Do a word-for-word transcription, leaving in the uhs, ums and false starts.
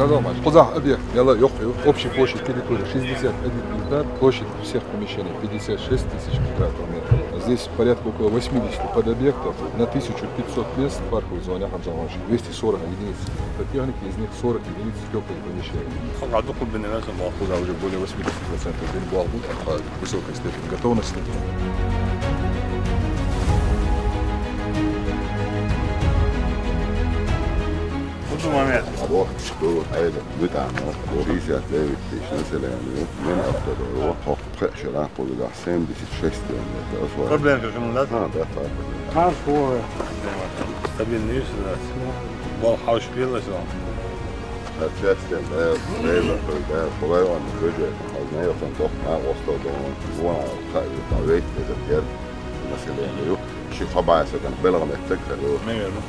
Казалмаш. Кхузахь объект мел йоккха ю. Общая площадь территории шестьдесят один гектар, площадь всех помещений пятьдесят шесть тысяч квадратных метров. Здесь порядка около восьмидесяти подобъектов на тысячу пятьсот мест в парковой зоне Ханжамаш. Двести сорок единиц теплотехники, из них сорок единиц теплые помещения. Кхузахь уже более восьмидесяти процентов бен бу высокой степени готовности. Кхуза момент. Або, ду, айда, битана, шестьдесят девять тысяч население, мен автодор, хо, хо, шера, кхуза, семьдесят шесть километр, освоен. Проблема в чём, да? А, да, так. Наш хо. Стабильный ситуация. Бол хауш билла сё. Отчасти, да, да, да, да, хулай он, бюджет. Знаю, он тох, на остов, да, он, вон, а, та, та, вейт, это, дер, население, ю. Ши хабайса, там, белгам, это, так, да. Наверное.